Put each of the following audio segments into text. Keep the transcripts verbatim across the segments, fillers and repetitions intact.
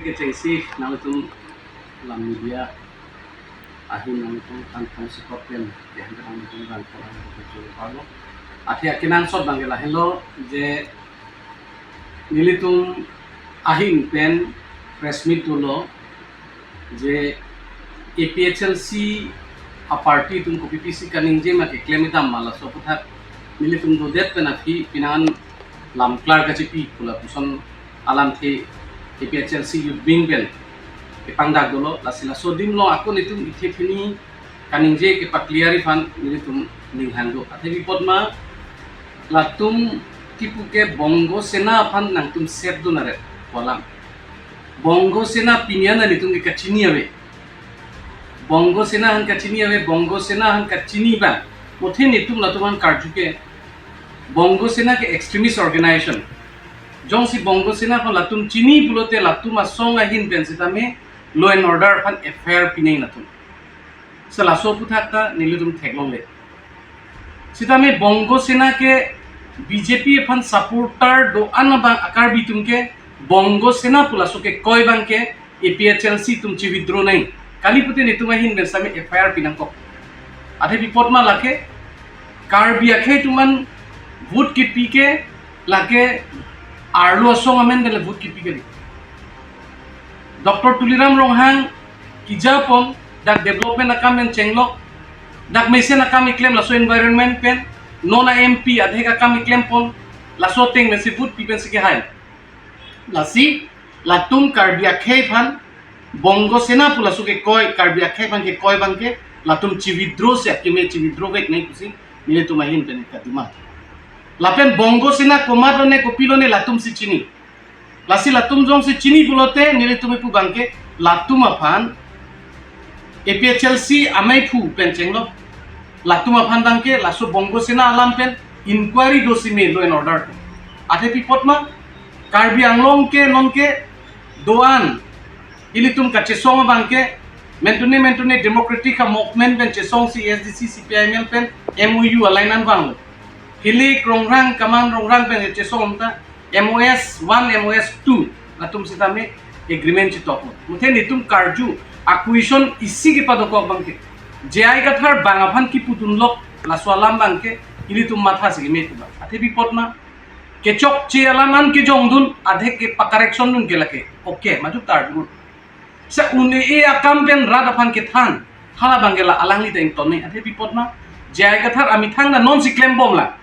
Kechengsi nangtum la media ahin nangtum kan tong sekot pen yang kan nangtum kan tong sekot pen parlo. Athe akenangsot abang ke lahenlo je nelitum ahin pen press meet dolo je A P H L C a party atum kopi pisi kaningje ma keklem idam ma laso aputhak nelitum dodet pen aphi pinan lam klar kachipi pu lapuson alamthe A P H L C youth wing pen kepangdak dolo. Lasi laso adim along ako nelitum ithe theni kaningje kepa-clear aphan nelitum ninghang do. Athe pi apot ma latum kipu ke Bongo Sena aphan nangtum sep dun aret pu alam. Bongo Sena pini an nelitum ke kachini ave. Bongo Sena aphan kachini ave, Bongo Sena aphan kachini abang. Athe nelitum latum aphan karju ke Bongo Sena ke extremist organization. Jongsi Bongo Sena aphan latum chini pulote latum asong ahin pen sitame law and order aphan F I R pinai latum. Seta laso aputhak ta nelitum theklongle. Sitame Bongo Sena ke B J P aphan supporter do-an abang a Karbi atum ke Bongo Sena pu laso kekoi abang ke A P H L C atum chi-withdraw nai. Kali pute nelitum ahin pen sitame F I R pinangkok. Athe pi apot ma lake Karbi akhei atum aphan vote kipi ke lake arlo asong amen pen le vote kipi kali. Doctor Tuliram Ronghang kejapon dak development akam pen chenglok, dak mesen akam keklem laso environment pen, non a M P adhek akam keklempon, laso ateng pensi vote pi pensi kehai. Lasi latum Karbi akhei aphan Bongo Sena pu laso kekoi, Karbi akhei aphan kekoi abang ke latum chi-withdraw si akeme chi-withdrawvek nai pusi nelitum ahin pen kadima. Lapen Bongo Sena komat lone kopilo ne latum si chini. Lasi latum jongsi chini pulote nelitum kipu abang ke latum aphan A P H L C amei aphu pen chenglok, latum aphan abang ke laso Bongo Sena alam pen inquiry do sime law and order pen. Athe pi apot ma Karbi Anglong ke non ke do-an ilitum kachesong abang ke mentune mentune democratic a-movement pen chesongsi A S D C, C P I M L pen M O U a-line an vanglo. Hilik Rongrang, Kamang Rongrang pen chesong ta M O S one, M O S two latum sitame agreement chitoklo. Athe nelitum karju a-question isi kepadokok abang ke J I Kathar bang aphan kipudunlok laso alam abang ke ilitum matha si keme abang. Athe pi apot ma kechokche alam an kejongdun, adhek kepa-correction dun ke lake okay, maju tarjun. Seta un-e akam pen rat aphan kethan, hala abang ke la alangli ta ington nai. Athe pi apot ma J I Kathar amethang ta nonsi klembomlang.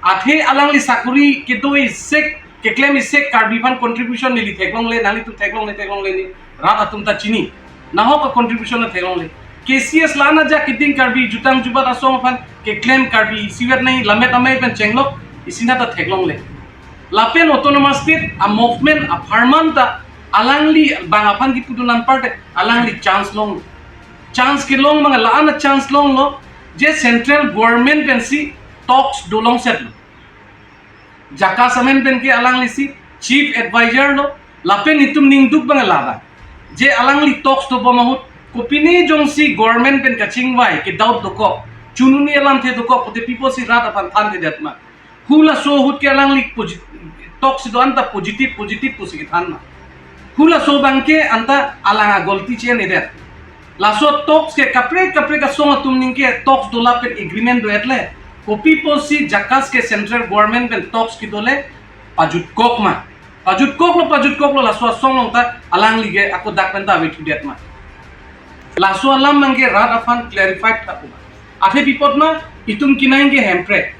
Athe alangli sakori kedo isek, keklem isek Karbi aphan contribution neli theklongle, nanglitum theklongle, theklongle ni, rat atum ta chini. Nahok a-contribution ta theklongle. K C S la-an ajak keding Karbi jutang jubat asong aphan keklem Karbi isivet nai, lammet amei pen chenglok isi na ta theklongle. Lapen autonomous state a-movement apharman ta alangli bang aphan kipudun anparta alangli chance long. Chance kelong abang la-an a-chance longlo je central government pensi talks dolongsetlo. JACAS amen pen ke alanglisi chief advisor lo, lapen itum ningduk abang la abang je alangli talks dobom ahut kopine jongsi government pen kachingvai ke-doubt dokok, chununi alamthe dokok, pute pi apotsi rat aphan thanthedet ma? Hu laso ahut ke alangli posi-, talks si do-an ta positive, positive pusi kethan ma? Hu laso abang ke anta alang a-golti che-en-edet. Laso talks ke kaprek kaprek asong atum aning ke talks do lapen agreement do-etle. Kopi apotsi JACAS ke central government pen talks kedo le pajutkok ma? Pajutkoklo, pajutkoklo, laso asong along ta alangli ke ako dak pen ta avethudet ma? Laso alam abang ke rat aphan clarify tha pu ma? Athe pi apot ma itum kenang ke hemprek.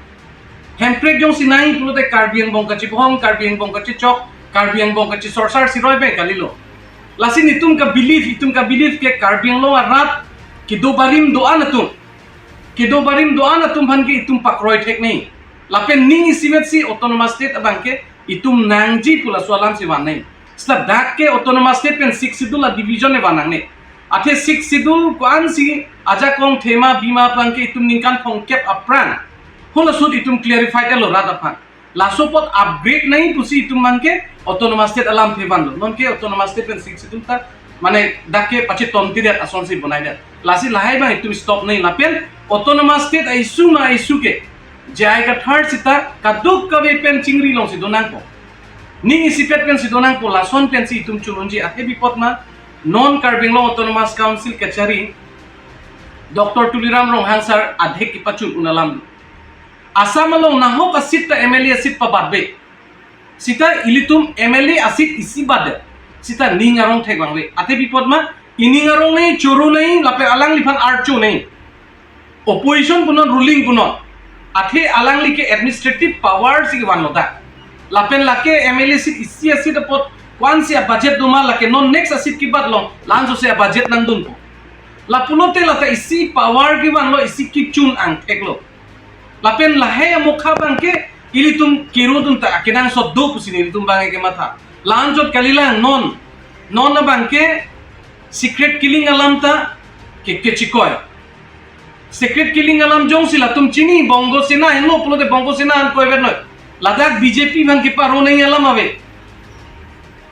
Hemprek jongsi nang pulote Karbi angbong kachibohong, Karbi angbong kachichok, Karbi angbong kachisorsar siroi abang kalilo. Lasi nelitum ka-believe, itum ka-believe ke Karbi Anglong arat kedo barim do-an atum, kedo barim do-an atum aphan ke itum pakroi thek nai. Lapen ning isivetsi autonomous state abang ke itum nangji pu laso alamsi van nai. Seta dak ke autonomous state pen sixth schedule a-division e van nangne. Athe sixth schedule ko-ansi ajakong thema bima abang ke itum ningkan thomkep aphrang, hala ahut itum clarify-etlo rat aphan. Laso apot upgrade nai pusi itum abang ke autonomous state alamthe vanlo. Non ke autonomous state pen sixth schedule ta mane dak ke pachetontidet asonsi bonaidet. Lasi lahai abang itum stop nai, lapen autonomous state a-issue ma a-issue ke J I Kathar sita kadokave pen chingri longsi donangpo. Ning isipet pensi donangpo, lason pensi itum chun unji. Athe pi apot ma, non Karbi Anglong Autonomous Council kachari Doctor Tuliram Ronghang sir adhek kepachun un alam. Assam along nahok aseat ta M L A aseat pabatbe. Seta ilitum M L A aseat isi batdet, seta ning arong thek vangve. Athe pi apot ma, ining arong nai, choro nai, lapen alangliphan archo nai. Opposition punon, ruling punon. Athe alangli ke administrative power si vanlo ta. Lapen lake M L A seat isi aseat apot ko-ansi abudget doma, lake non next aseat kebat along la-anso si abudget nangdunpo. Lapulote lata isi power kevanlo, isi kechun angtheklo. Lapen lahai amokha abangke ilitum kerudun ta akenangsot do pusi nelitum abangke matha. La-anchot kalilang non. Non abangke secret killing alam ta ke, kechikoi. Secret killing alam jongsi latum chini, Bongo Sena henlo pulote Bongo Sena an koiver noi. Ladak B J P abangke paro nai alam ave.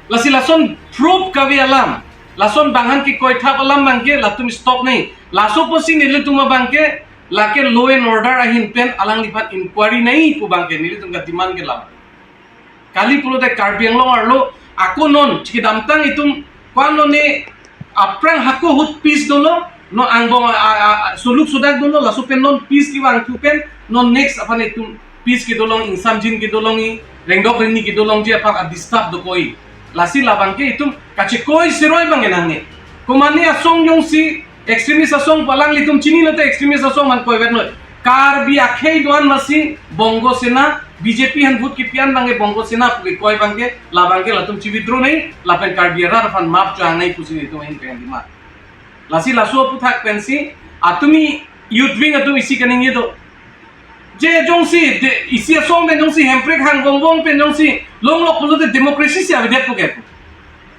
Lasi lason proof kave alam, lason banghan kekoithap alam abangke latum stop nai. Laso pusi nelitum abangke lake law and order ahin pen alangliphan inquiry nai pu abangke nelitum ka demand ke lam. Kali pulote Karbi Anglong arlo ako non chikidamtang itum ko-an lone aphrang hako ahut peace dolo, non angbong a, a, a, suluk sudak dolo, laso pen non peace kevangthu pen non next aphan itum peace kedo long, ingsamjin kedo long, i rengdok rengni kedo longji aphan a-disturb dokok. Lasi labangke itum kachekoi siroi abangke nangne. Komane asong jongsi extremist asong pu alanglitum chinilote extremist asong man koiver noi. Karbi akhei do-an masi Bongo Sena, B J P aphan vote kepi-an abangke Bongo Sena pu kekoi abangke, labangke latum chi-withdraw nai, lapen Karbi arat aphan map cho-ang nai pusi nelitum ahin pen demand. Lasi laso aphuthak pensi atumi youth wing atum isi kaningje do. Je jongsi de, isi asong pen jongsi hemprek hang vong vong pen jongsi longlok pulote democracy si avedet pu ke.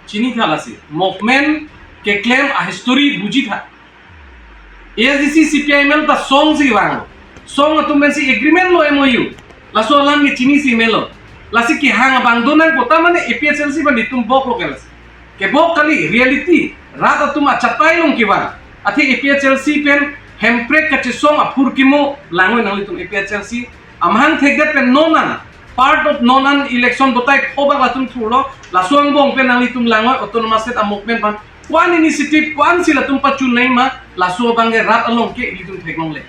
Chinitha lasi. Movement keklem a-history bujitha. A S D C, C P I M L ta song si vang. Song atum pensi agreement lo, M O U. Laso alam ke chinisi melo. Lasi kehang abang donangpo, ta mane A P H L C abang itum boklo ke lasi. Kebok kali, reality. Rat atum achatai along kevang. Athe A P H L C pen hemprek kachesong aphurkimo langnon nanglitum. A P H L C amahang thekdet pen non an, part of non an election botai phobak latum thurlo, laso angbong pen nanglitum langnon autonomous state a-movement aphan. Ko-an initiative, ko-ansi latum pachun nai ma, laso abangke rat along ke ilitum theklongle.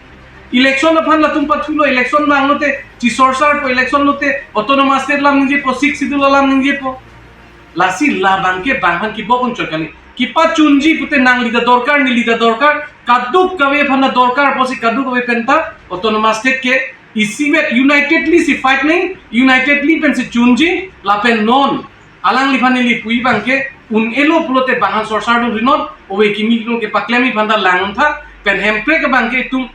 Election aphan latum pathulo, election vanglote chisorsarpo, election lote autonomous state alam ningjepo, Sixth Schedule alam ningjepo. Lasi labangke bangphan kebok un chot kali. Kepachunji pute nangli ta dorkar, neli ta dorkar, kadokave aphan ta dorkar pusi kadokave pen ta autonomous state ke isivet unitedly si fight nai, unitedly pensi chunji, lapen non alangliphan neli pu abangke un-elo pulote bangphan sorsar dun rinot, ove kimi dun kepaklem aphan ta langtha, pen hemprek abangke itum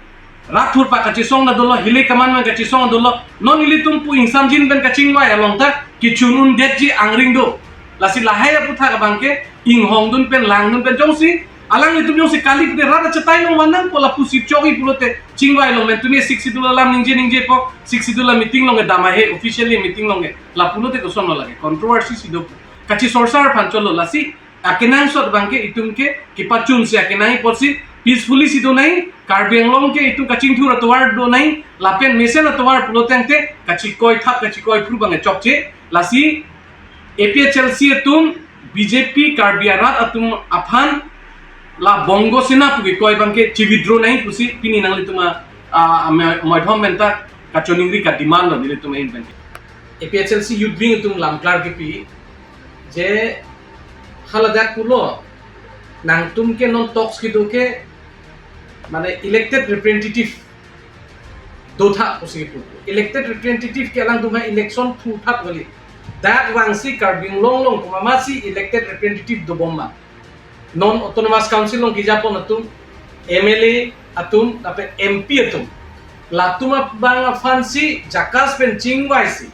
rat thurpak kachesong ta dolo, hile kaman man kachesong dolo, non ilitum pu ingsamjin pen kachingvai along ta kechun undetji angring do. Lasi lahai aphuthak abangke inghong dun pen lang dun pen jongsi alanglitum jongsi kali pute rat achatai along vannangpo lapusi chokji pulote chingvai along pen tumi Sixth Schedule alam ningje ningjepo, Sixth Schedule a-meeting along kedam ahe, officially meeting along ke. Lapulote koson lo lake, controversy si do. Kachisorsar aphan cholo, lasi akenangsot abangke itum ke kepachunsi akenang apotsi peacefully si do nai, Karbi Anglong ke itum kachingthur atovar do nai, lapen mesen atovar pulo tangte kachikoithap kachikoiphru abang chokche. Lasi A P H L C atum B J P Karbi arat atum aphan la Bongo Sena pu kekoi abangke chi-withdraw nai pusi pini nanglitum a, a, a, ma-, madhyam pen ta kachoningri ka-demand lo nelitum ahin pen. A P H L C Youth Wing atum lamklar kepi je haladak pulo, nangtum ke non talks kedo ke mane elected representative dotha pusi pu. Elected representative ke alangtum ha election thurthap kali. Dak vangsi Karbi Anglong along komatsi elected representative dobom ma. Non Autonomous Council along kejapon atum, M L A atum, lapen M P atum. Latum abang aphansi JACAS pen chingvaisi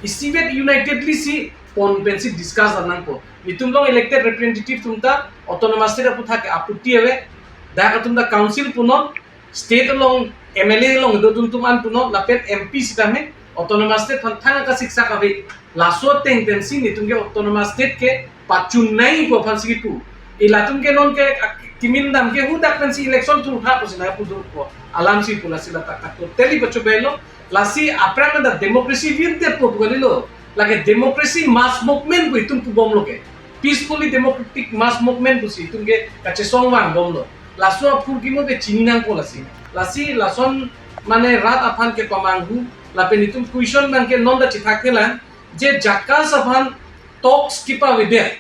isivet unitedly si pon pensi discuss nangpo. Itum along elected representative atum ta Autonomous State aphuthak ke aputti ave. Dak atum ta council punon, state along M L A along do atum an punon, lapen M P sitame Autonomous State aphan thang kasiksak ave. Laso ateng pensi nelitum ke Autonomous State ke pachun nai pu aphansi kipu. Elatum ke non ke ak-, kimin dam ke hadak pensi election thurthap pusi nangpu dopo. Alamsi pu, lasi lata ka totally pachobei lo. Lasi aphrang anta democracy virdet po pu kalilo. Lake democracy mass movement pu itum pubomlo ke. Peacefully democratic mass movement pusi itum ke kachesong vangbomlo. Laso aphurkimo ke chini nangpo lasi. Lasi lason mane rat aphan kepamanghu lapen itum question abang ke non ta chethakthelang je JACAS aphan talks kepavedet.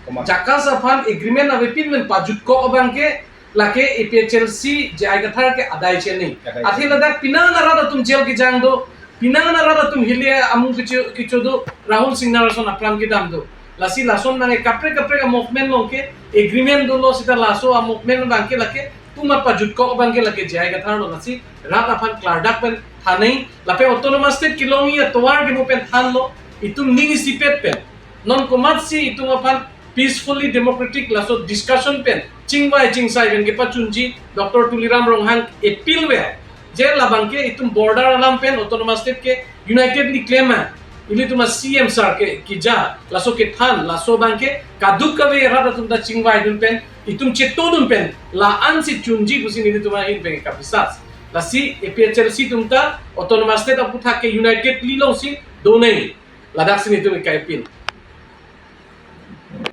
Koma. JACAS aphan agreement avepin pen pajutkok abang ke lake A P H L C J I Kathar ke adai chini. Adai. Athe chini. Ladak penang arat atum jail kejang do, penang arat atum hile amung kecho, kecho do, Rahul Singnar ason apran kedam do. Lasi lason nang kaprek kaprek a-movement along ke agreement dolo seta laso a-movement abang ke lake puma pajutkok abang ke lake J I Kathar lo, lasi rat aphan klardak pen than nang lapen autonomous state kelongji atovar kemo pen thanlo, itum ning isipet pen. Non komatsi itum aphan peacefully democratic laso discussion pen chingvai chingsai pen kepachunji Doctor Tuliram Ronghang appeal ave. Je labang ke itum border alam pen autonomous state ke unitedly claim ma. Ilitum a-C M sir ke keja laso kethan, laso abang ke kadokave rat atum ta chingvaidun pen, itum chetodun pen la-ansi chunji pusi nelitum ahin pen kabisas. Lasi A P H L C atum ta autonomous state aputhak ke unitedly longsi do nang. Ladaksi nelitum ke appeal.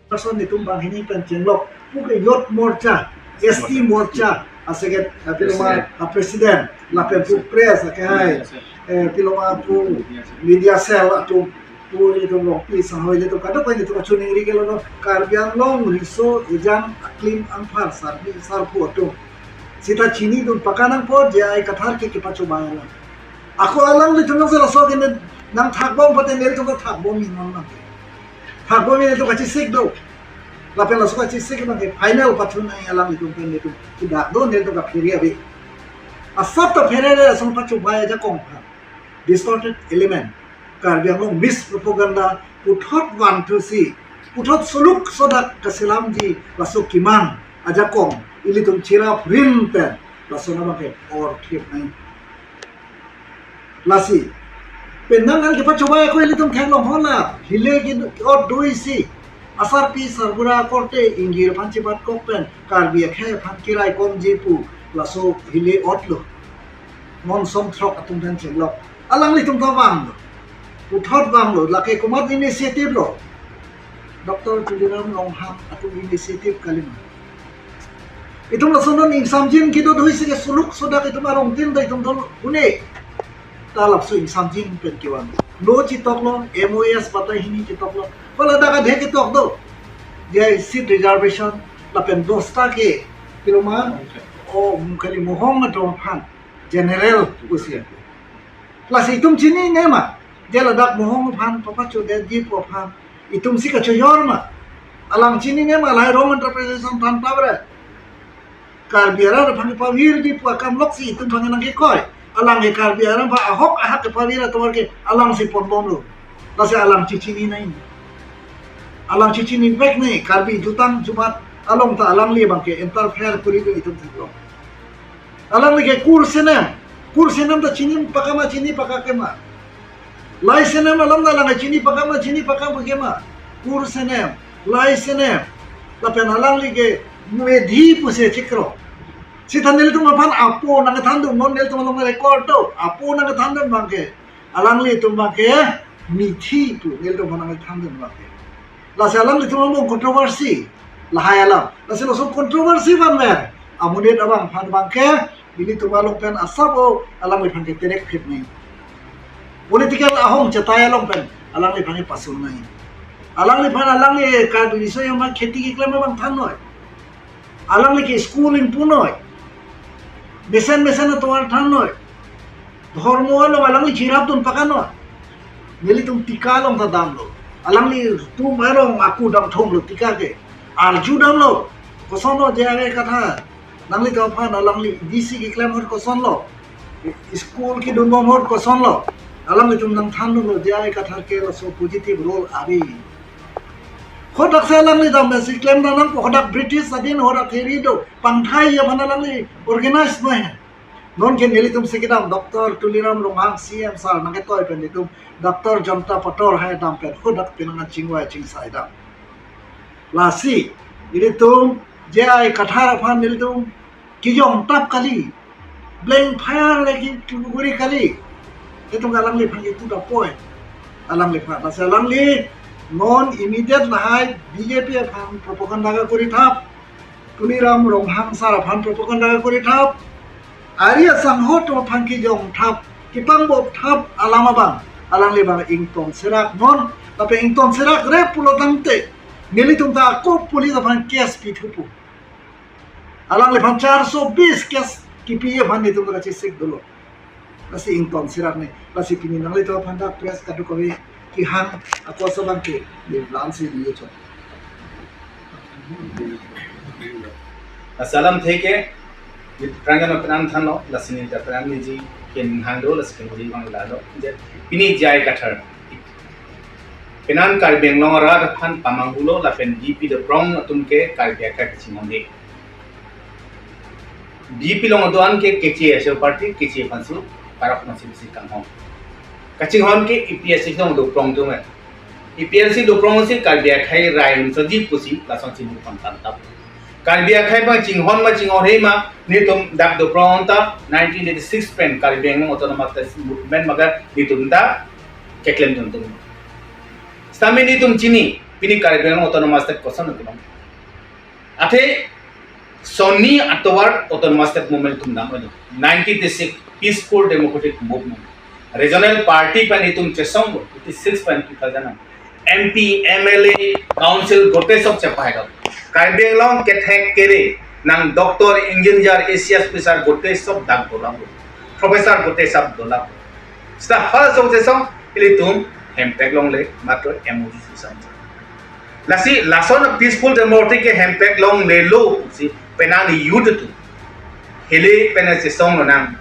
Person nelitum banghini pen chenglok, pu ke Youth Morcha, S T Morcha, a second, a piloma, a president, lapen pu press, a ke hai, eh, piloma pu media cell atum, pu itum Rongpi Sanghoi itum kadokave itum kachiningri ke lo no, Karbi Anglong riso ejang aklim angphar sarpi sarpo atum. Seta chinidun pakanangpo J I Kathar ke kepachobei alam. Ako alanglitum nang sela so ke nang thakbom pute nelitum ta thakbom-i non nang. Thakbom-i nelitum kachesik do. Lapen laso kachesik abang ke final pathun ai alanglitum pen nelitum tidak do nelitum kaphere ave. Asap ta phere re asong pachobei ajakong aphan. Distorted element. Karbi Anglong mispropaganda puthot vanthusi, puthot suluk sodak kaselamji laso kemang ajakong ilitum chirap rim pen laso abang ke orthip nang. Lasi penang an kepachobei ako ilitum theklong hona hile ke ot do-isi asarpi sarbura korte ingjir aphan chibatkok pen Karbi akhei aphan keraikomji pu laso hile ot lo. Mon som throk atum pen chenglok. Alanglitum ta vanglo. Puthot vanglo. Lake komat initiative lo. Doctor Tuliram Ronghang atum initiative kalima. Itum lason non ingsamjin kedo do-isi ke suluk sodak itum arong tin da itum dol une. Ta lapuson ingsamjin pen kevang. No chetoklo, M O S patai hini chetoklo. Ko ladak adhe ketok do. Jai seat reservation lapen dosta ke. Piloma, o Mukhali Mohong atum aphan. General pusi. Lasi itum chinine ma, je ladak Mohong aphan papachodetji pu aphan itum si kachoyor ma. Alang chinine ma lahai wrong interpretation aphan pavre. Karbi arat aphan pavirji pu akam loksi itum aphan nangkekoi. Alang ke Karbi arat aphan ahok ahak kepavir atovar ke alang si ponbomlo. Lasi alang chechini nang. Alang chechini vek nang, Karbi jutang jumat along ta alangli abang ke interfere kori do itum theklong. Alangli ke kur senem, kur senem ta chini pakam ma chini pakam ke ma. Lai senem alam ta alang chini pakam ma chini pakam ke ma. Kur senem, lai senem. Lapen alangli ke medhi pusi chikro. Seta nelitum aphan apo nangthandun, non nelitum along record do, apo nangthandun abang ke. Alanglitum abang ke mithi pu nelitum aphan nangthandun abang ke. Lasi alanglitum among controversy lahai alam. Lasi laso controversy vanver amonit abang aphan abang ke nelitum along pen asap o alangliphan ke terek phit nang. Political ahong chetai along pen alangliphan ke pasun nang. Alangliphan alangli Karbi riso ejang kheti keklem abang than noi. Alangli ke school ingpu noi. Mesen mesen atovar than noi. Dhormo along alangli chirapdun pakam noi. Nelitum tika along ta damlo. Alanglitum arong aku damthomlo tika ke. Arju damlo. Kosonlo J I Kathar. Nanglitum aphan alangli D C keklem ahut kosonlo. School kedunbom ahut kosonlo. Alanglitum nangthandunlo J I Kathar ke laso positive role ave. Hadak si alangli dam si klem dam nangpo, hadak British adin hadak heri do pangthai aphan alangli organize noi. Non ke nelitum si kedam Doctor Tuliram Ronghang C M sir nangketoi pen nelitum Doctor Janta Pator hai dam pen hadak penang chingvai chingsai dam. Lasi nelitum J I Kathar aphan nelitum kejong tap kali, blank fire lagi tuguri kali. Itum alangliphan itu da point. Alangliphan. Lasi alangli non immediate lahai B J P aphan propaganda kuri thap, Tuliram Ronghang sir aphan propaganda kuri thap, ari asangho atum aphan kejong thap, kepangbob thap alam abang alangli abang ington serak non. Tapi ington serak re pulo tangte, nelitum ta ako police aphan case pithupo. Alangliphan charso bis case kipi aphan nelitum kachesik dolo. Lasi ington serak ne. Lasi pini nanglitum aphan ta press kadokave kehang, ako asabang ke, di plan si di chot. Lasi alamthe ke, di prangan penangthanlo, lasi neli ta pran niji kenghang do, lasi kenji bang lalo. Je, pini J I Kathar. Penang Karbi Anglong arat aphan pamanghulo lapen D P doprong atum ke Karbi akhei kachinghon he. B J P along do-an ke K K A S party, K K A aphansi, parap aphansi bisi kanghon. Kachinghon ke A P H C along doprong atum eh. A P H C doprong si Karbi akhei rai un saji pusi, lason si mukhan tantap. Karbi akhei abang chinghon ma chinghon he ma, nelitum dak doprong ta nineteen eighty-six pen Karbi Anglong Autonomous State Movement maga nelitum ta keklem dun tum. Sitame nelitum chini, pini Karbi Anglong Autonomous State koson atum. Athe sonni atovar Autonomous State Movement atum dam ado. Nineteen eighty-six Peaceful Democratic Movement. Regional party pen itum chesonglo, eighty-six pen two thousand. M P, M L A, council gote sob chepai do. Karbi Anglong kethek kere, nang doctor, engineer, A C S officer gote sob dak dolang. Professor gote sob dolang. Sita halaso chesong, ilitum hemprek longle, matro M O U si sam. Lasi, lason peaceful democratic ke hemprek longlelo si penang youth atum. Hili penang chesonglo nang.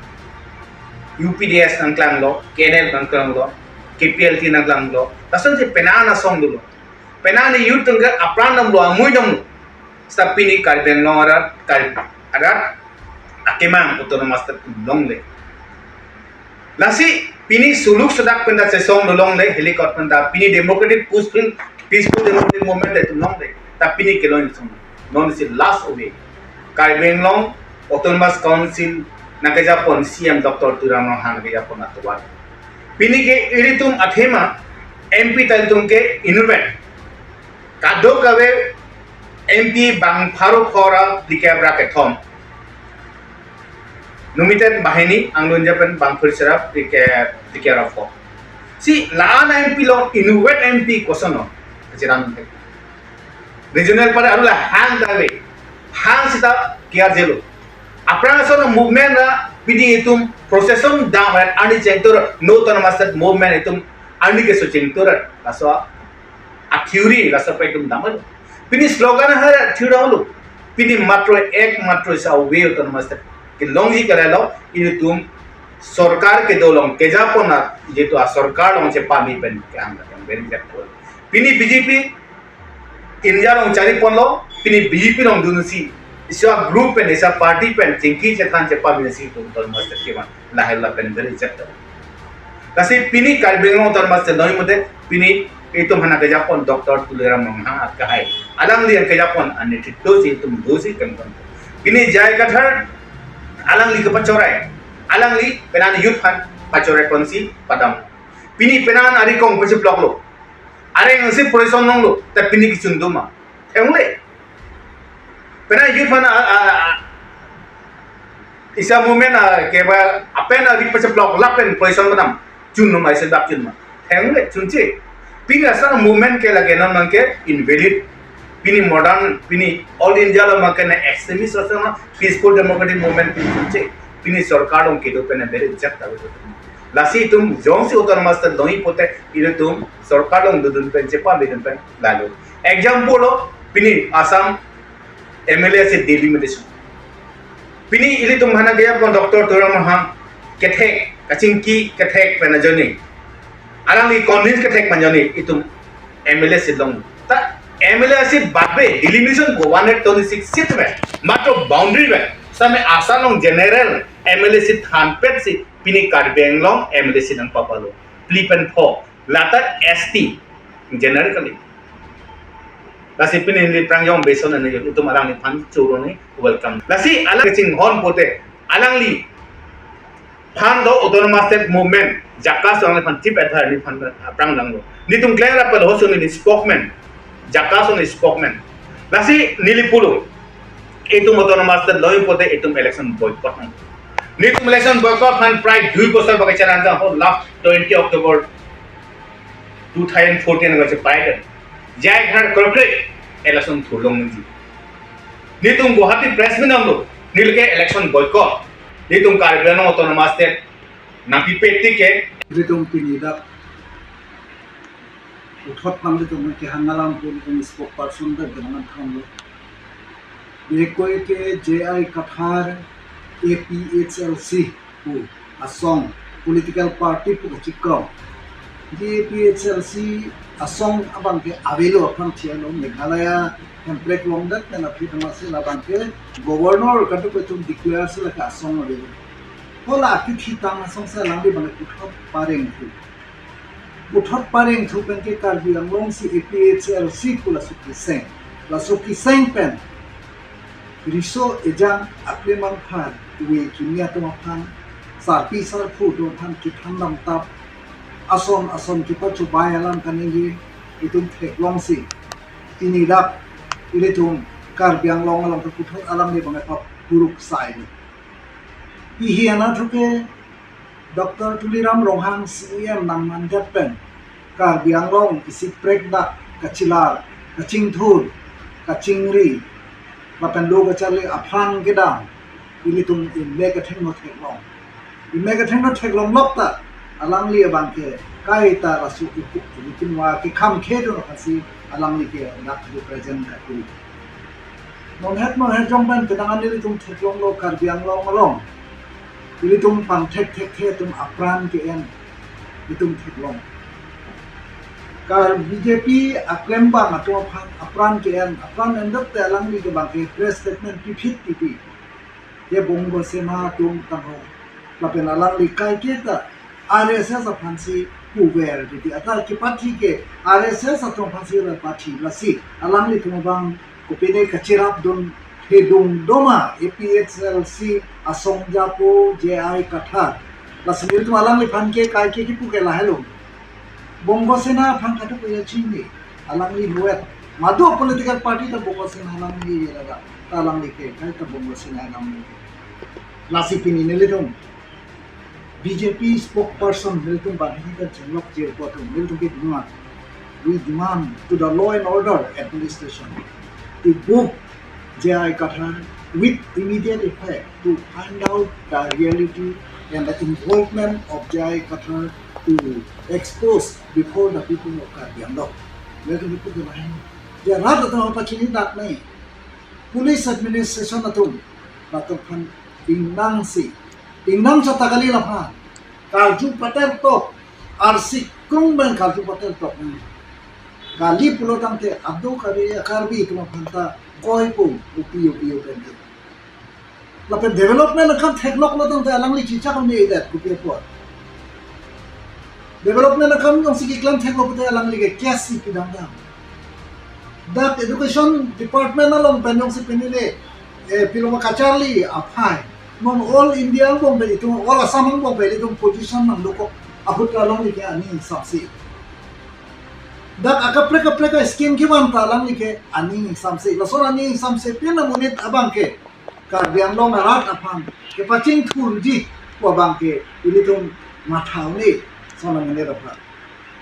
U P D S nangklanglo, K N L nangklanglo, K P L T nangklanglo. Lason si penang asong dolo. Penang youth atum ke apran damlo, amui damlo. Sita pini Karbi Anglong arat, Karbi arat, akemang Autonomous State longle. Lasi pini suluk sedak pen ta chesong longle, helicopter pen ta pini democratic peaceful, peaceful democratic movement ta itum longle. Ta pini kelong isong. Non si last away. Karbi Anglong Autonomous Council nangkejapon C M Doctor Tuliram Ronghang nangkejapon atovar. Pini ke ilitum athema M P ta itum ke inutvet. Kadokave M P bang pharo pharo phlikep ra kethom. Number ten bahini, anglun japen bang phir sera phlikep, phlikep ra pho. Si la-an M P along inutvet M P koson no. Kachiram te. Regional party arlo hang dave. Hang sita kiar jelo. Aphrang ason movement ra pini itum procession dam ra arni chengtur no Autonomous State movement itum arni keso chengtur ra. Laso a theory laso pen itum damlo. Pini slogan ha theory damlo. Pini matro ek matro sa way Autonomous State kelongji kalelo, ilitum sorkar kedo along kejapon na, jitu a sorkar along chepame pen ke ang yang beri jak. Pini B J P India along chariponlo, pini B J P along dunsi, isi a group pen, isi a party pen chingki chethan chepame si itum Autonomous State kevan lahai lapen beri jak. Lasi pini Karbi Anglong Autonomous State noi mate, pini itum aphan nangkejapon Doctor Tuliram Ronghang akehai. Alangli nangkejapon anitito si itum dosi kengkon. Pini J I Kathar, alangli kepachorai. Alangli penang youth aphan pachorai ponsi padam. Pini penang ari kong pacheploklo. Areng si procession longlo, ta pini kechun doma. Theklongle. Penang youth aphan a, a, a, isi a movement a, keba, apen a, ri pacheplok lapen procession padam. Chun no mai se dak chun ma. Theklongle, chunche. Pini asal movement ke lage non abang ke invalid. Pini modern, pini all India along abang ke na extremist asal na peaceful democratic movement pini chunche. Pini sorkar along kedo pen beri jak ta. Lasi itum jongsi Autonomous State longji pote ilitum sorkar along dodun pen chepame dun pen lalo. Example lo, pini Assam M L A si Delhi mate su. Pini ilitum aphan nangkejapon Doctor Tuliram Ronghang kethek, kachingki kethek pen ajoine. Alangli convince kethek pen ajoine itum M L A seat long. Ta M L A seat bad pen delimitation ko one hundred twenty-six seat pen, matro boundary pen. Sitame Assam along general M L A seat thanpet si pini Karbi Anglong M L A seat nangpapalo. Phli pen pho. Lata S T general kali. Lasi pini neli pranjong beson ane itum alangliphan choro ni welcome. Lasi alang kachinghon pote alangli Phan do Autonomous State Movement, JACAS alangli phan chief advisor neliphan aphrang danglo. Netum klem rap pelo hoso neli spokesman, JACAS along spokesman. Lasi neli pulo, itum Autonomous State lo-ik pote itum election boycott nang. Netum election boycott aphan prai dui bosor bagi chelang jang ho, last twenty October two thousand fourteen ko chepai kan. J I Kathar korkre election thurlong nangji. Netum Guwahati press meet damlo, neli ke election boycott. Netum Karbi Anglong Autonomous State nangpipe tik ke. Netum pini dak puthot nang netum kehang alam pu netum spokesperson dak dengan thamlo. Bihek koi ke J I Kathar A P H L C pu asong political party pu kachikong. Di A P H L C asong abang ke avelo aphrang chelo Meghalaya Hemprek along dak pen aphi tama si labang ke governor kaduk pen itum declare si lake asong avelo. Hala akithitang asong si alangli bang puthot pareng thu. Puthot pareng thu pen ke Karbi Anglong si A P H L C pu laso keseng. Laso keseng pen riso ejang aklem angphan, ove kimi atum aphan, sarpi sarpo atum aphan kethan damtap, ason ason kepachobei alam kaningje itum theklong si, pini dak ilitum Karbi Anglong along ke puthot alam ni bang paburuk sai ni. Pihi anatthu ke Doctor Tuliram Ronghang C E M nangmandet pen Karbi Anglong isi prek dak kachelar, kachingthur, kachingri, lapen lo kacharli aphrang kedam, ilitum imek athengno theklong. Imek athengno theklong lok ta, alangli abang ke kaita laso ukuk ilitum wa kekham khedun aphansi alangli ke dak represent kakuri. Monhet monhet jong pen kedang an ilitum theklonglo Karbi Anglong along. Ilitum pangthek thekthe atum apran ke-en itum theklong. Kar B J P aklembang atum aphan apran ke-en, apran endot te alangli ke bang ke press statement piphit pipi. Ye Bongo Sena atum tangho. Lapen alangli kaike ta R S S aphansi puver titi. Ata kepathi ke R S S atum aphansi la pathi lasi alanglitum abang kopine kachirapdun thedung doma A P H L C asong japo J I Kathar. Lasi nelitum alangliphan ke kaike kipu ke lahelo. Bongo Sena aphan katu puya chini. Alangli muet. Madu political party ta Bongo Sena alangli ye lada. Ta alangli ke, kaita Bongo Sena alangli. Lasi pini nelitum B J P spokesperson nelitum bang hini kan chenglok je ko atum nelitum ke demand. We demand to the law and order administration to book J I Kathar with immediate effect to find out the reality and the involvement of J I Kathar to expose before the people of Karbi Anglong. Nelitum ke demand. Je rat atum pachini dak nai. Police administration atum latum aphan ingnang si, ingnang chata kali laphan. Karju pater tok, arsik krung pen karju pater tok. Kali pulo tangte ado kari Karbi atum aphan ta koi pum upi upi upen ke. Lapen development akam theklok lo tangte alangli chichak ne idat kupi apot. Development akam jongsi keklem theklok te alangli ke case si pidam dam. Dak education department along pen jongsi pinile, eh, piloma kacharli aphai. Non all India angbong pen itum, all Assam angbong pen itum position nangdokok ahut alangli ke aning ingsam si. Dak akaprek kaprek scheme kevan ta alangli ke aning ingsam si. Lason aning ingsam si pin amonit abang ke Karbi Anglong arat aphan kepachingthurji pu abang ke ilitum matha un-e son amonit aphan.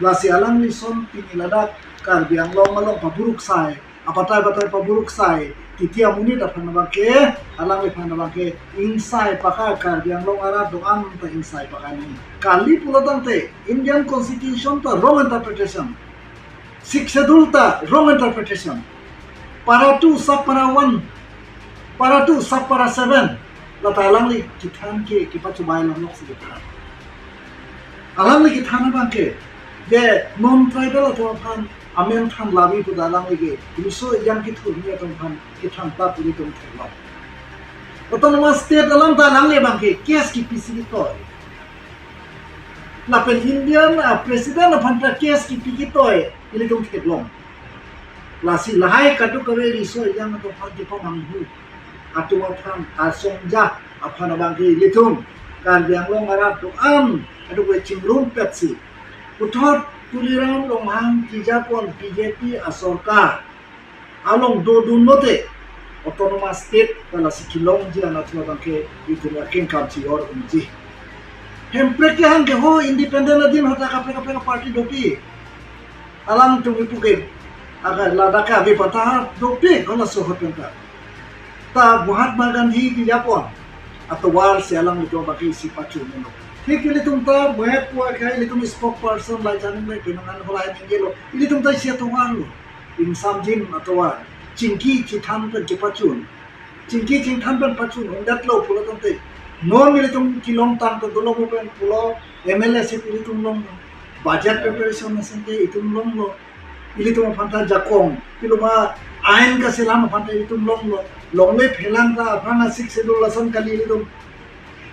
Lasi alangli son pini ladak Karbi Anglong along paburuk sai, apatai patai paburuk sai, titi amonit aphan abang ke, alangliphan abang ke ingsai pakai, Karbi Anglong arat do-an ta ingsai pakai nangji. Kali pulo tangte Indian Constitution ta wrong interpretation. Sixth Schedule ta wrong interpretation. Para two, sub para one, para two, sub para seven. Lata alangli kethan ke, kepachobei lam lok si kethan. Alangli kethan abang ke, je non-tribal atum aphan amen than labi pu ta alangli ke, riso ejang kethurmi atum aphan kethan ta pu itum theklong. Autonomous State alam ta alangli abang ke case kepi si ketoi. Lapen Indian, ah, President aphan ta case kepi ketoi, ilitum theklong. Lasi lahai kadokave riso ejang atum aphan kepamanghu atum aphan, asong ja aphan abang ke ilitum Karbi Anglong arat do-an, ado ke chingrum petsi. Puthot Tuliram Ronghang kejapon B J P asorkar along dodun lote, autonomous state pen lasi kelongji anat abangke itum aking kam chi-or unji. Hemprek kehang ke ho independent adin hota kaprek kaprek party dopi. Alangtum ipuke, aga ladak ke ave pata dopi, kono sohot penta. Ta Mahatma Gandhi kejapon atovar si alanglitum abangke isi pachun meno. Thik ilitum ta, mohet pua kai ilitum spokesperson lai janing lai pinangan holai ninggelo. Ilitum ta isi atovar lo. Ingsamjin atovar. Chingki chithan pen kepachun. Chingki chingthan pen pachun undetlo pulo tangte. Non ilitum kelongtang ta dolo mo pen pulo M L A si ilitum long. Budget preparation asonte itum longlo. Ilitum aphan ta jakong, piloma ain kaselam aphan ta itum longlo. Longle phelang ta aphan a-Sixth Schedule lason kali ilitum.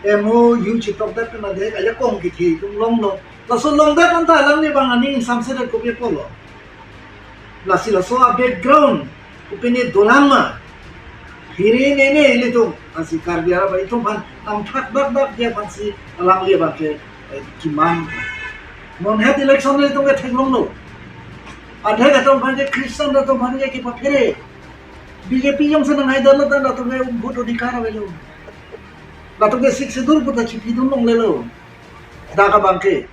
M O U chitok det pen adhek ajakong kethe itum longlo. Laso longdet anta alangli abang aning ingsamse det kopi apotlo. Lasi laso a-background kopine dolang ma. Phiri nene ilitum, lasi Karbi arat abang itum aphan namthak dak dak dia aphansi alangli abangke, eh, keman. Non het election ilitum ke theklonglo. Adhek atum aphan ke Christian atum aphan ke kepaphere. B J P jongsi nanghaidetlo ta latum ke vote adhikar avelo. Latum ke Sixth Schedule puta chipidun longlelo. Dak abangke.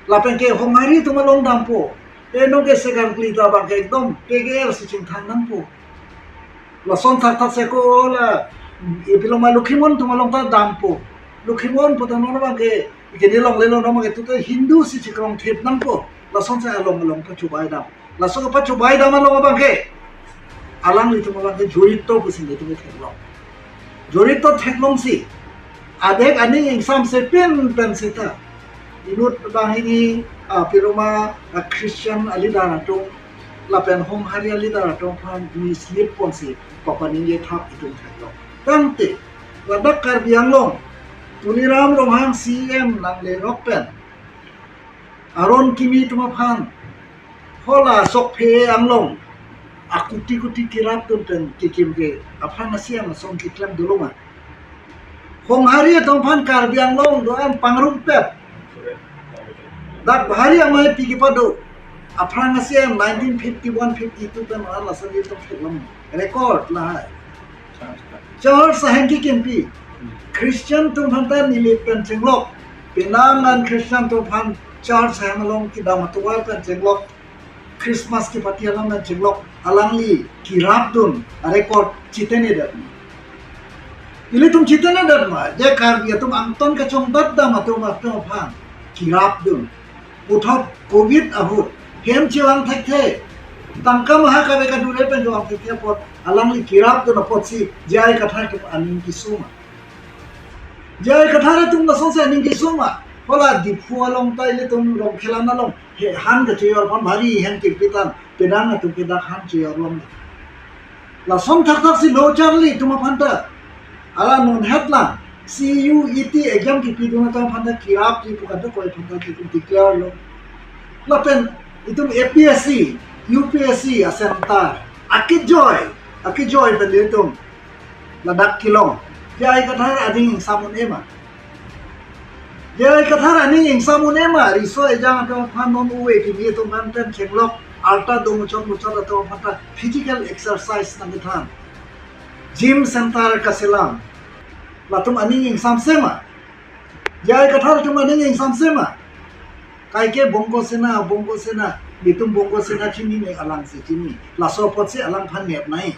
Lapen ke Honghari atum along dampo. Eno ke sekarkli ta abangke ekdom P G R si chingthang nangpo. Lason thakthak seko la, ipiloma Lokhimon atum along ta dampo. Lokhimon puta non abangke, kini longlelo non abangke tute Hindu si chikrong thip nangpo. Lasonsi along along pachobai dam. Laso pachobai dam along abangke, alanglitum abangke jorito pusi nelitum theklong. Jorito theklongsi, adhek aning ingsamse pen pen seta. Inut banghini, ah, piloma, ah, Christian a-leader atum, lapen Honghari a-leader atum aphan mislead ponsi papaningje thap itum theklong. Tangte, ladak Karbi Anglong, Tuliram Ronghang C E M nanglerok pen, aron kimi atum aphan, hola sokphe anglong, akuti kuti kerapdun pen kekim ke aphrang a-C E M ason keklem dolo ma. Honghari atum aphan Karbi Anglong do-an pangrumpet. Dak Bahari Amei pi kepado. Aphrang a-C E M nineteen fifty-one fifty-two pen an lason itum theklong. Record lahai. Church ahem kekimpi. Christian atum aphan ta nilip pen chenglok. Penang an Christian atum aphan church ahem along kedam atovar pen chenglok. Christmas kepati alam pen chenglok. Alangli kerapdun a-record chitengnedetma. Ilitum chitengnedetma. Je Karbi atum angtan kachongdat dam atum atum aphan kerapdun. Puthot covid ahut hem chevang thekthe. Tangka maha kave kadure pen chevang thekthe apot alangli kerapdun apotsi J I Kathar atum aning keso ma. J I Kathar atum lasonsi aning keso ma. Hola Diphu along ta ilitum Rongkhelan along, he han kacheyor aphan bhari hem kirpitan penang atum ke dak han cheyor long. Lason thakthak si lo charli atum aphan ta. Ala non het lang C U E T exam kepidun atum aphan ta kerapji pu kadokave aphan ta itum declare lo. Lapen itum A P S C, U P S C a-center akejoi, akejoi pen itum ladak kelong. J I Kathar aning ingsam un-e ma. J I Kathar aning ingsam un-e ma, riso ejang atum aphan non uve kimi atum aphan pen chenglok, arta do muchot muchot atum aphan ta physical exercise nangkethan. Gym center kaselam. Latum aning ingsamse ma. J I Kathar atum aning ingsamse ma. Kaike Bongo Sena, Bongo Sena, itum Bongo Sena chinine, alangsi chini. Laso apotsi alangphan nep nai.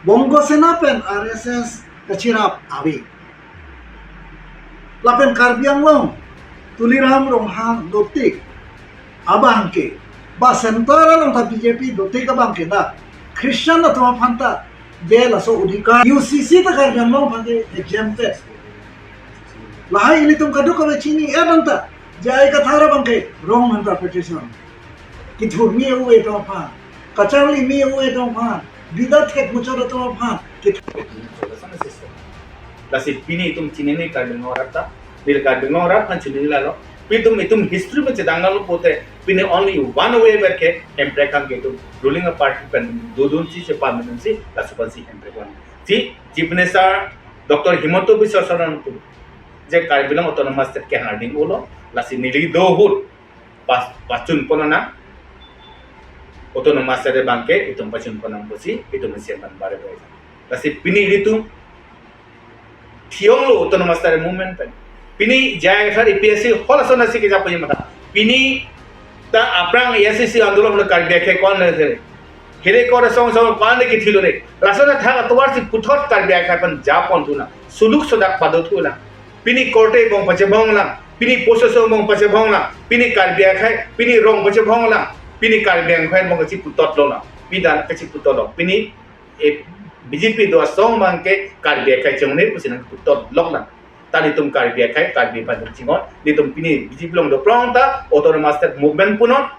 Bongo Sena pen R S S kacherap ave. Lapen Karbi Anglong, Tuliram Ronghang dotik abangke, ba center along ta B J P dotik abangke na, Christian atum aphan ta, je laso odhikar, U C C ta Karbi Anglong aphan ke exempted. Lahai ilitum kadokave chini-et anta, J I Kathar abangke wrong interpretation. Kithurmi uve atum aphan, kacharlimi uve atum aphan, bida thek muchot atum aphan, kithur- Lasi pini itum chinine Karbi Anglong arat ta, pil Karbi Anglong arat aphan chinine lalo. Pi itum, itum history pen chedang lalo pote, pini only one way berke, Hemprek kang ke itum ruling party pen dodunsi, chepaminunsi, laso aphansi Hemprek kang. Si, Chief Minister Doctor Himanta Biswa Sarma atum je Karbi Anglong Autonomous State kehang ardeng ulo, lasi neli do ahut pas-, pachun pon nang, Autonomous State abangke itum pachun pon nang pusi itum isi aphan bare bare. Lasi pini ilitum thiyong lo Autonomous State movement pen. Pini J I Kathar A P S C hol ason asi keja puji mata. Pini ta aphrang A S D C andolon lo Karbi akhei ko-an le sere. Hileko asong asong ko-an le kethilo re. Lason athak atovar si puthot Karbi akhei pen japon thu nang. Suluk sodak pado thu nang. Pini korte angbong pachebong lang. Pini pososo angbong pachebong lang. Pini Karbi akhei, pini rong pachebong lang. Pini Karbi akhei angbong kachiputot lo lang. Pini dan kachiputot lo. Pini eh, B J P do asong abangke Karbi akhei chongne pusi nangputot lok lang. Ta nelitum Karbi akhei, Karbi aphan chinghon, nelitum pini B J P along do prong ta, Autonomous State Movement punon,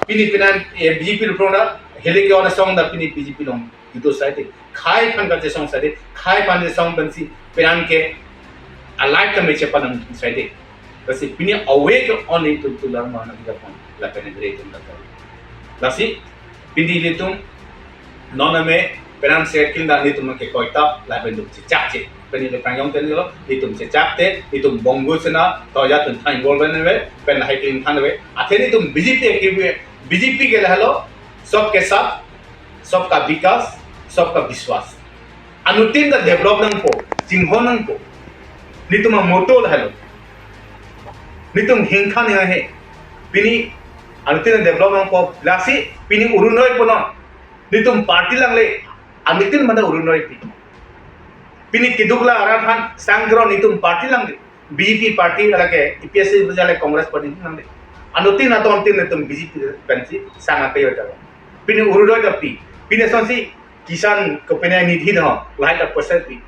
pini pinan, eh, B J P do prong ta, hileke on asong ta pini B J P along judo saite, khei aphan kachesong saite, khei aphan chesong pensi, pinan ke, alike kami chepanang saite. Lasi pini awake on nelitum tular mana kita pon, lapen bere itum ta. Lasi, pini nelitum, non ame, pinan circle ta nelitum ke koita, lapen itum chechak che. Pini le pangyong ten lo, nelitum chechak te, nelitum Bongo Sena, toya tun thang gol ben ve, pen lahai kling than ve. Athe nelitum B J P ke, B J P ke lahelo, sabke saath, sabka vikas, sabka vishwas. Anuttin ta develop nangpo, chinghon nangpo. Nelitum a motto lahelo. Nelitum hingkhan ya he. Pini anuttin develop nangpo, lasi pini Orunodoi punon. Nelitum party langle, anuttin mana Orunodoi pi. Pini keduk la arat aphan sangkron nelitum party langle. B J P party alake A P S C jale Congress party nangde. Anuttin atontin nelitum B J P pensi sang ape yo ta. Pini Orunodoi ta pi. Pini asonsi Kisan Copayniddhi do, lahai ta poisa pi.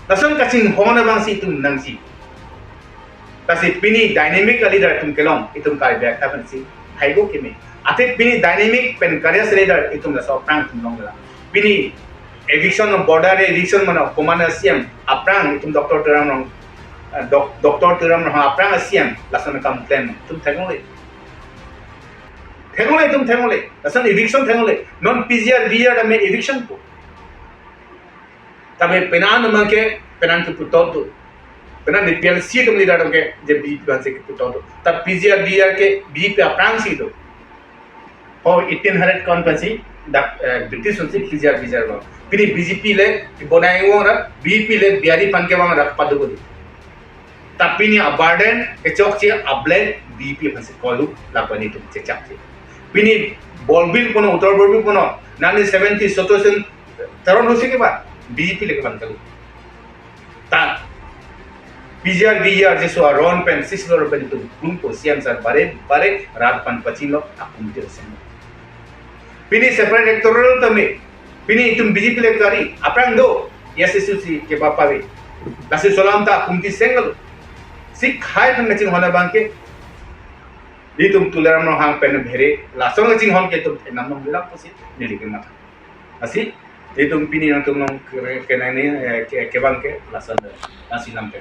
Lason kachinghon abangsi itum nangji. Lasi pini dynamic a leader itum kelong, itum Karbi akhei aphansi haibo keme. Athe pini dynamic pen courageous leader itum laso aphrang itum longlo. Pini eviction, border eviction mane komat a-C M aphrang itum Doctor Tuliram Ronghang, eh, Doc-, Doctor Tuliram Ronghang aphrang a-C M lason akam klem itum theklongle. Theklongle itum theklongle. Lason eviction theklongle. Non P G R V G R tame eviction po. Tame penan abangke penan keputot do. Penan di P L C atum leader abangke je B J P aphansi keputot do. Ta P G R V G R ke B J P aphrangsi do. Ho eighteen hundred ko-an pensi dak, eh, British atumsi P G R V G R lo. Pini B J P le bonai vang ra, B J P le Bihari aphan kevang ra padu bodi. Ta pini a-burden kechokche a-blame B J P aphansi kolu, lapen itum chechak che. Pini Borbil punon, Uttar Borbil punon, nineteen seventy situation Teron Hanse kevang, B J P le kevang kali. Ta P G R V G R jesu aron pen six lo pen itum klumpo, C M sir bare bare rat aphan pachinilo, akumti oseng. Pini separate electoral tame, pini itum B J P le kari, aphrang do, A S D C si kepapave. Lasi solam ta akumti seng lo. Si khei aphan kachinghon abangke, nelitum Tuliram Ronghang pen bere, lason kachinghon ke itum thenam nong bilang pusi neli kematha. Lasi, nelitum pini nangtum nong ke, ke nani, eh, ke, kevang ke, lason, lasi lam ke.